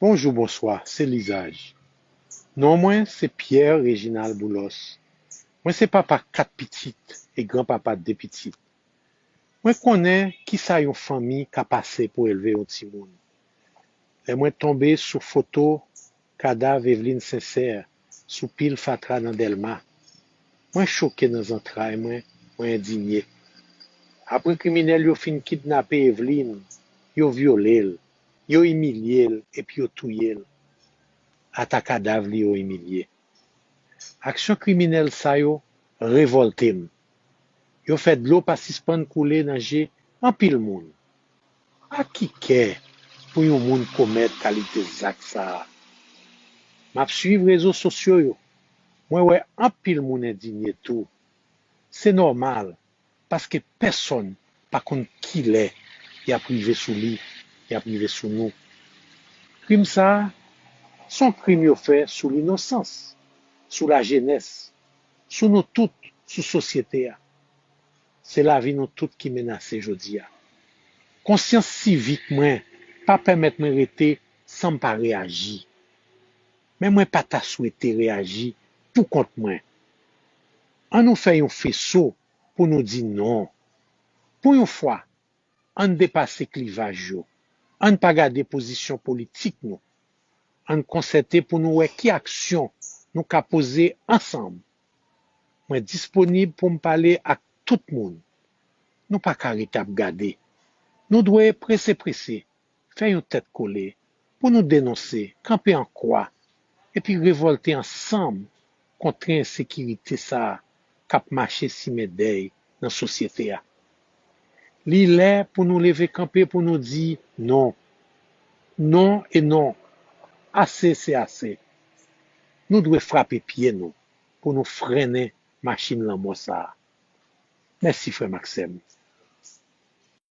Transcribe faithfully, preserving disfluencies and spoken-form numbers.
Bonjou, bonswa, se Lizaj. Non mwen se Pierre Reginald Boulos. Mwen se papa kat pitit e granpapa de pitit. Mwen konnen kisa yon fanmi ka pase pou elve yon timoun. Lè mwen tonbe sou foto kadav Eveline Sincère sou pil fatra nan Dèlma, mwen choke nan zantray mwen, mwen endinye. Apre kriminèl yo fin kidnape Eveline, yo vyole l, yo imilye l epi yo touye l. Ata kadav li yo imilye. Aksyon kriminèl sa yo revòlte m. Yo fè dlo pa sispann koule nan je anpil moun. A ki kè pou yon moun komèt kalite zak sa a? M ap swiv rezo sosyo yo. Mwen wè anpil moun endinye tou. Se nòmal, paske pèsonn pa konn kilè y ap rive sou li, y ap rive sou nou. Krim sa a, se yon krim yo fè sou linosans, sou lajenès, sou nou tout, sou sosyete a. Se lavi nou tout ki menase jodi a. Konsyans sivik mwen pa pèmèt mwen rete san m pa reyaji. Men mwen pa ta swete reyaji pou kont mwen. Ann nou fè yon feso pou nou di non. Pou yon fwa, ann depase klivaj yo. Ann pa gade pozisyon politik nou. Ann konsète pou nou wè ki aksyon nou ka poze ansanm. Mwen disponib pou m pale ak tout moun. Nou pa ka ret ap gade. Nou dwe prese prese fè yon tèt kole pou nou denonse, kanpe an kwa, epi revòlte ansanm kont tren ensekirite sa a k ap mache simen dèy nan sosyete a. Li lè pou nou leve kanpe pou nou di non. Non e non. Ase se ase. Nou dwe frape pye nou pou nou frennen machin lanmò sa a. Mèsi frè m ak sè m.